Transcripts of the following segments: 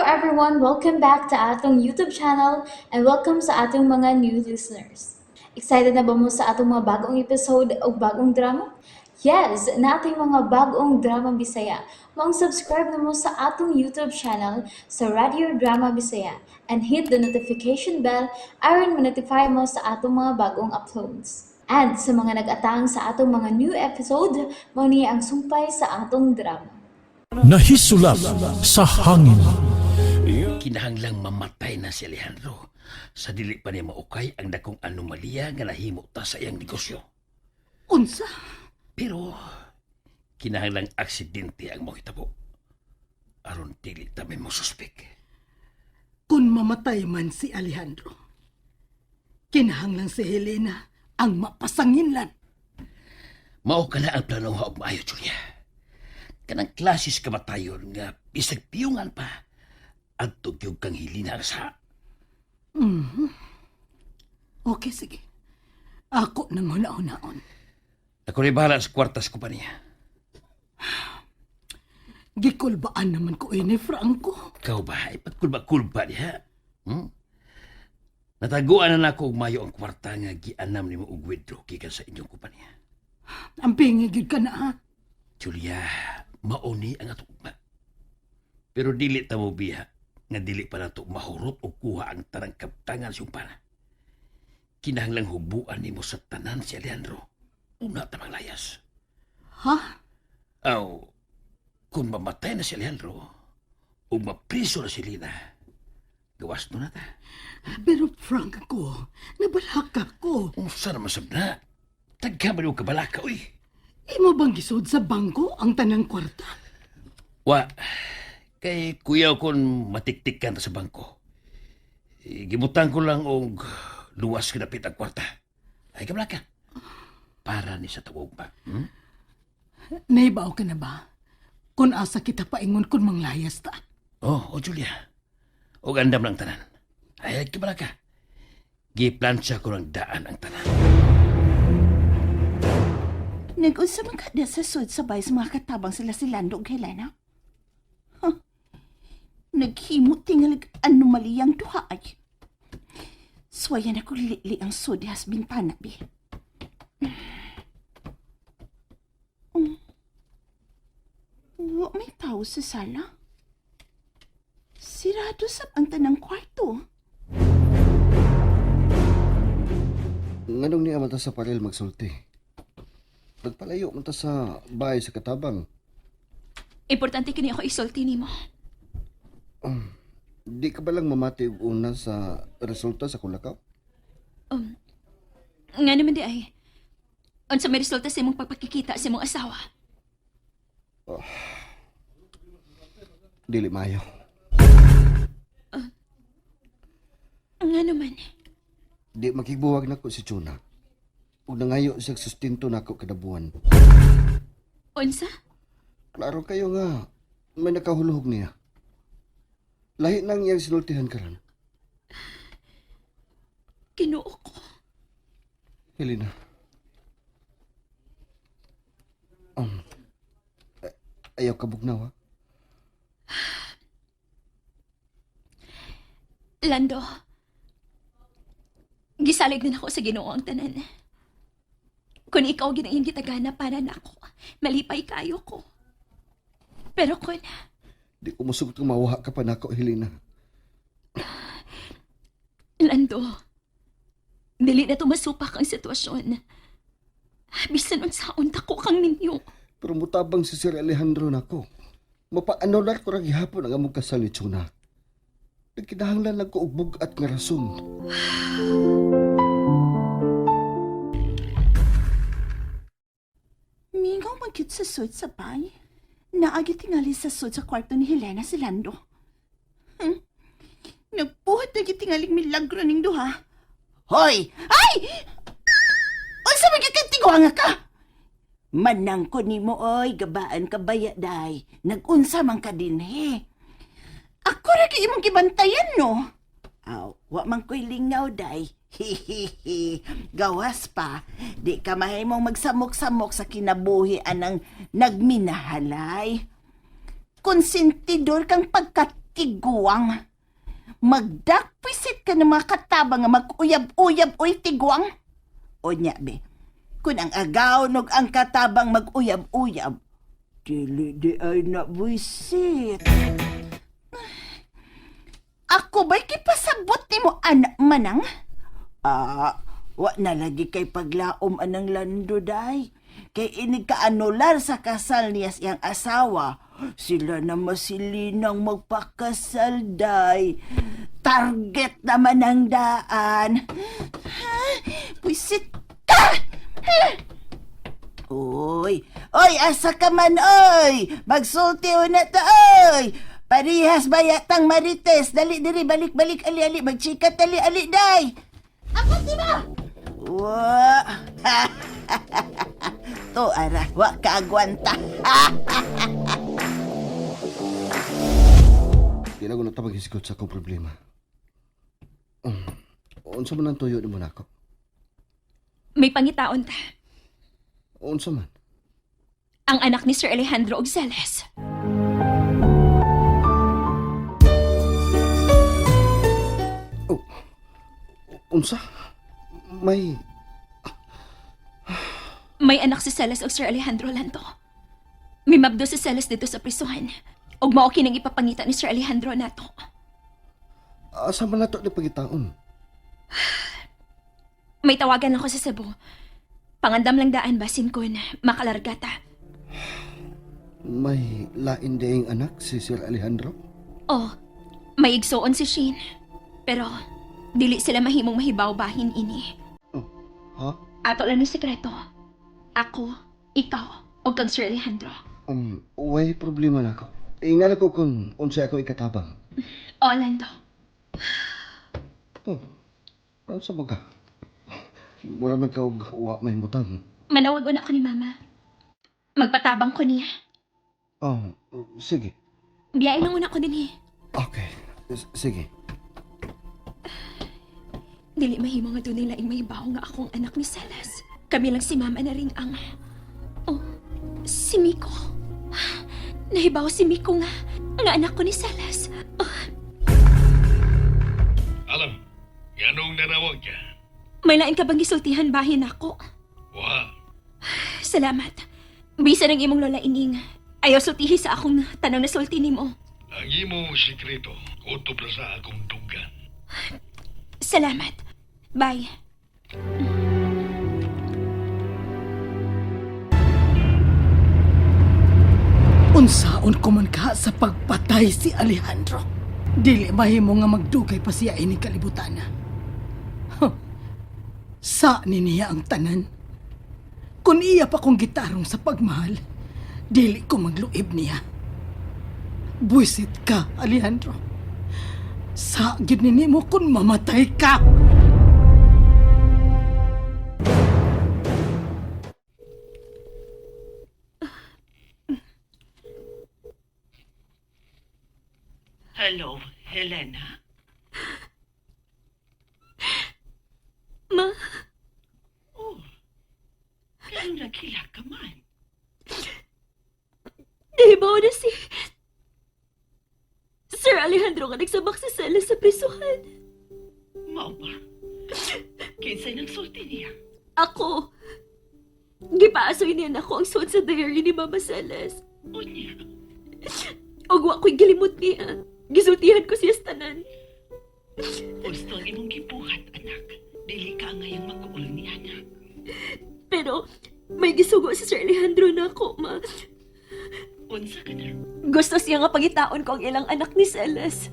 everyone! Welcome back to atong YouTube channel and welcome sa atong mga new listeners. Excited na ba mo sa atong mga bagong episode o bagong drama? Yes, nating mga bagong drama Bisaya. Maong subscribe na mo sa atong YouTube channel sa Radio Drama Bisaya and hit the notification bell aron ma-notify mo sa atong mga bagong uploads. And sa mga nag-atang sa atong mga new episode, mao ni ang sumpay sa atong drama. Nahisulap sa hangin. Kinahanglang mamatay na si Alejandro sa dili pa niya maukay ang dakong anomalya nga nahimo ta sa iyang negosyo. Unsa? Pero kinahanglang aksidente ang mahitabo aron dili ta may mosuspek. Kung mamatay man si Alejandro, kinahanglan si Helena ang mapasanginlan. Mao kana ang plano og maayo, Julia. Kanang klasis kamatayon nga bisag piyungan pa adto gyud kang Helena ang sa. Okay, sige. Ako nang huna-hunaon. Ako rin bahala sa kwarta sa kompanya. Gikulbaan naman ko ini, Franco. Ikaw ba? Ipagkulba-kulba diha. Nataguan na nako og mayo ang kwarta nga gianam nimo og withdraw gikan sa inyong kompanya. Ang pingigid ka na, ha? Julia, mauni ang atong ugma. Pero dili ta mo biya nga dili pa nato mahurot og kuha ang tanang kaptangan sa pana. Kinahanglang hubuan nimo sa tanan si Alejandro. Una ta manglayas. Ha? Aw, kung mamatay na si Alejandro, ug mapriso na si Lina, gawas no na ta. Pero Franco, nabalaka ko. Unsa naman sab na? Tagka man yung kabalaka, uy. Imo bang gisod sa bangko ang tanang kwarta? Wa, kay kuya kon matiktikan ta sa bangko. Eh, gibutan ko lang og luwas kadapit ang kwarta. Ay kabalaka. Para ni sa tawag pa. Naibaw ka na ba? Kung asa kita paingon kung manglayas ta. Oh, oh Julia. Og andam lang tanan. Ay kabalaka. Giplansya ko ng daan ang tanan. Nag-unsa man kada sa sud sabay sa mga katabang sila si Lando ug Helena. Huh. Naghimo tingalig anomaliyang duha ay. Suwayan ako lili ang sud has bintana bi. Wa may tao sa sala. Sirado sab ang tanang kwarto. Nganong niya man ta sa paril magsulti? Nagpalayo man ta sa bahay sa katabang. Importante kini ako isulti nimo. Di ka ba lang mamati og una sa resulta sa kulakaw? Nga naman di ay. Unsa may resulta sa imong pagpakikita sa imong asawa? Dili maayo. Nga naman. Di makigbuwag nako si Chuna. Ug nangayo siya sustento nako kada buwan. Unsa? Klaro kayo nga may nakahuluhog niya. Lahi nang iyang sinultihan karon. Ginoo ko. Helena. Ayaw ka bugnaw, ha? Lando. Gisalig na nako sa Ginoo ang tanan. Kung ikaw ginayang gitagana para nako, malipay kayo ko. Pero kung Di ko musugot kung mawaha ka pa nako, Helena. Lando, dili na tumasupak ang sitwasyon. Bisan unsaon dako kang ninyo. Pero mutabang si Sir Alejandro nako. Mapaanolar ko ra gihapon ang among kasal ni Chuna. Nagkinahanglan lang ko og bug-at nga rason. Mingaw man gyud sa sud sa bay. Naagi tingali sa sud sa kwarto ni Helena si Lando. Nagbuhat na gyud tingaling milagro ning duha. Hoy! Ay! Unsa man gyud kay tiguanga ka? Manang ko nimo oy, gabaan ka baya day. Nagunsa man ka dinhi. Ako ra kay imong gibantayan no. Aw, wa man ko'y lingaw day. Hihihi. Gawas pa. Di ka mahimong magsamok-samok sa kinabuhi anang nagminahalay. Konsentidor kang pagkat. Tiguang. Magdakpisit ka ng mga katabang nga mag-uyab-uyab, oy, tiguang. O nya, be. Kung ang agaw nog ang katabang mag-uyab-uyab, dili di ay nabuisit. Ako ba'y kipasabot ni mo, anak manang? Ah, wa na lagi kay paglaom anang lando, day. Kay inig kaanular sa kasal niya siyang asawa. Sila na masilinang magpakasal, day. Target naman ang daan. Ha? Pwisit ka! Uy, oy, asa ka man, oy! Magsulti na ta, oy! Parihas ba yatang marites? Dali diri, balik, balik, ali, ali, magchika, tali, ali, day! Ako, di ba? Wa! To, ara, wa ka agwanta. Di na ko na sa akong problema. Unsa man ang tuyo nimo nako? May pangitaon ta. Unsa man? Ang anak ni Sir Alejandro og Celes. Oh, unsa? May May anak si Celes og Sir Alejandro Lanto. Mimabdo si Celes dito sa prisuhan. Og mao kining ipapangita ni Sir Alejandro nato. Asa man nato ni pagitaon? May tawagan ako sa Cebu. Pangandam lang daan basin kun makalarga ta. May lain diing anak si Sir Alejandro? Oh, may igsuon si Shane. Pero dili sila mahimong mahibaw bahin ini. Ha? Ato lang ni sekreto. Ako, ikaw, o kang Sir Alejandro. Way problema nako. Ingat ko kung unsa ako ikatabang. O, Lando. Oh, unsa mo ka? Mura man ka og wa may mutang. Manawag una ko ni Mama. Magpatabang ko niya. Oh, sige. Biyain lang una ko din eh. Okay. Sige. Dili mahimo nga dunay laing mahibaw nga akong anak ni Celes. Kami lang si Mama na rin ang... Oh, si Miko. Nahibaw si Miko nga. Nga anak ko ni Celes. Oh, Alam, ganong narawag ka. may lain ka bang gisultihan bahin ako? Wa, Salamat. Bisa ng imong lola ining. Ayaw sultihi sa akong tanang nasulti nimo. ang imong sikreto, kutob na sa akong duggan. Salamat. Bye. Unsaon ko man ka sa pagpatay si Alejandro. Dili mahimo nga magdugay pa siya ini kalibutan. Huh. Sa ni niya ang tanan. Kung iya pa kong gitarong sa pagmahal, dili ko magluib niya. Buisit ka, Alejandro. Sa gyud ni nimo kung mamatay ka. Hello, Helena. Ma, Oh, pero nagkila ka man. nahibaw na si... Sir Alejandro nga nagsabak si Celes sa prisuhan. Mao ba? Kinsay nagsulti niya? Ako. Gipaasoy niya nako ang suot sa diary ni Mama Celes. Unya, Og wa ko'y gilimot niya. Gisultihan ko siya sa tanan. gusto ang imong gibuhat, anak. Dili ka ngayang makuol ni anak. Pero may gisugo si Sir Alejandro na ako, ma. Unsa ka na? Gusto siya nga pangitaon ko ang ilang anak ni Celes.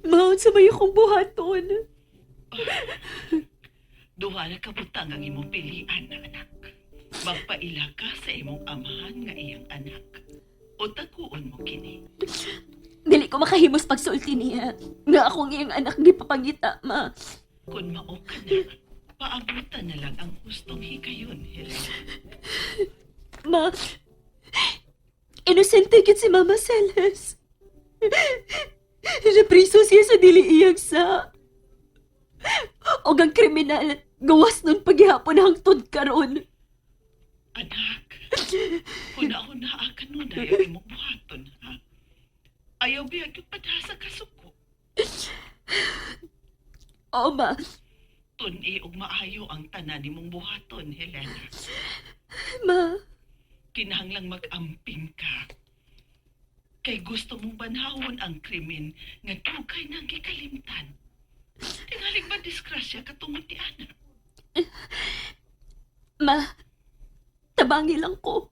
Maon sa may akong buhaton. Duha na ka butang ang imong pilian na anak. Magpaila ka sa imong amahan nga iyang anak. O taguon mo kini. Dili ko makahimos pagsulti niya. Nga akong iyang anak gipapangita, ma. Kung mao ka na, paabutan na lang ang hustong higayon, Helena. Ma, inosente gid si Mama Celes. Napriso siya sa dili iyang sa. Og ang kriminal, gawas nun paghihapon hangtod karon. Anak, huna-huna ka nun ay ang imong buhaton, ha? Ayaw biyag yung padha sa kasuko. Oo, ma. Tun-i og maayo ang tanan nimong buhaton, Helena. Ma. Kinahanglang mag-amping ka. Kay gusto mong banhawon ang krimen nga dugay nang gikalimtan. Tingalig ba disgrasya katungod ni Ana? Ma. Tabangi lang ko.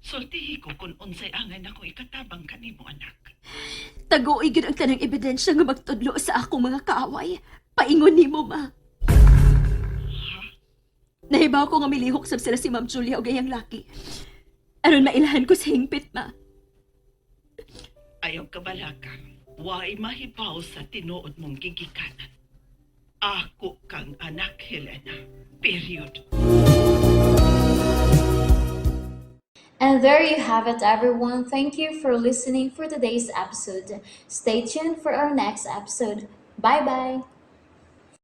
Sultihi ko kung unsay angay na kong ikatabang kanimo, anak. Taguoy gyud ang tanang ebidensya nga magtudlo sa akong mga kaaway. Paingon nimo, ma. Nahibaw ko nga milihok sab sila si Ma'am Julia og iyang laki. Aron mailahan ko sa hingpit, ma. Ayaw kabalaka. Way mahibaw sa tinuod mong gigikanan. Ako kang anak, Helena. Period. And there you have it, everyone. Thank you for listening for today's episode. Stay tuned for our next episode. Bye bye.